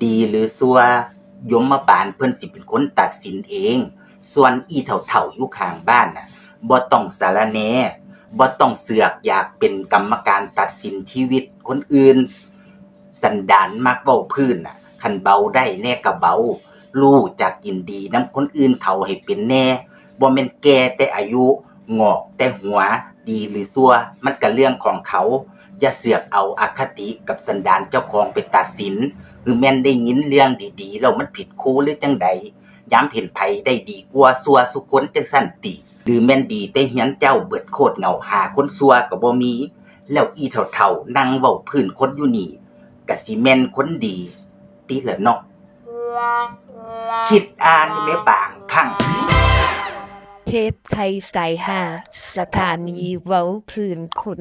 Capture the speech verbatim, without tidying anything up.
ดีหรือซั่ว ยมบาลเพิ่นสิเป็นคนตัดสินเอง ส่วนอีเฒ่าๆอยู่ข้างบ้านน่ะ บ่ต้องสะระแหน่ บ่ต้องเสือกอยากเป็นกรรมการตัดสินชีวิตคนอื่น สันดานมักเว้าพื้นน่ะ คันเบาได้แหน่ก็เบา รู้จักยินดีนำคนอื่นเขาให้เป็นแหน่ บ่แม่นแก่แต่อายุ งอกแต่หัว ดีหรือซั่ว มันก็เรื่องของเขา อย่าเสือกเอาอคติกับสันดานเจ้าของไปตัดสิน หรือแม่นได้ยินเรื่องดีๆแล้วมันผิดคูหรือจั่งใด ยามเห็นไผได้ดีกว่าซั่วซุคนจั่งซั้นติ หรือแม่นดีแต่เฮือนเจ้าเบิดโคตรเหงา หาคนซั่วก็บ่มี แล้วอีเฒ่าๆนั่งเว้าพื้นคนอยู่นี่ ก็สิแม่นคนดีติล่ะเนาะ คิดอ่านแหมบางครั้ง เทปไทยสายฮา สถานีเว้าพื้นคน